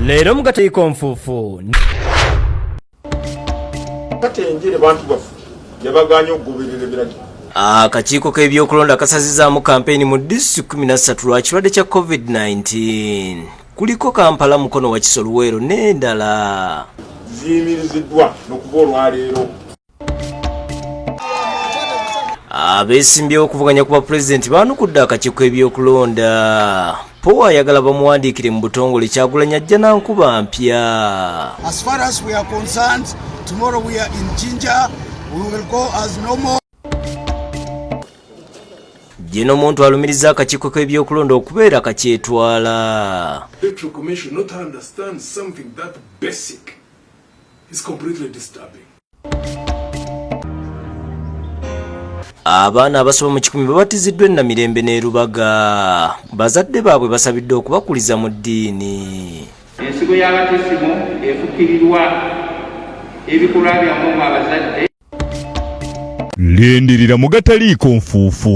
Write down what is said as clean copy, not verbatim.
Leero mu Gataliiko Nfuufu. Kati enjiri bantu baffe yabagaanye okugoberera ebiragiro. Akakiiko k'ebyokulonda kasazizaamu kampeyini mu disitulikiti 13 lwa kirwadde kya COVID-19. Kuliko Kampala, Mukono, Wakiso, Luweero n'endala. Ziyimiriziddwa n'okuva olwaleero. Abeesimbyewo okuvuganya ku bapulezidenti baanukudde akakiiko k'ebyokulonda. Powa ayagala bamuwandiikire mu butongole Kyagulanyi ajja na nkuba mpya. As far as we are concerned, tomorrow we are in Jinja, we will go as normal. Gino omuntu alumiriza akakiiko k'ebyokulonda okubeera kakyetwala. Electoral Commission not understand something that basic is completely disturbing. Abaana abasoba mu 100 babatiziddwa e Namirembe n'e Lubaga. Bazadde baabwe basabiddwa okubakuliza mu ddiini. Ensigo ya Batismu efukirirwa ebikolwa byammwe mmwe abazadde. Lindirira mu gataliiko nfuufu.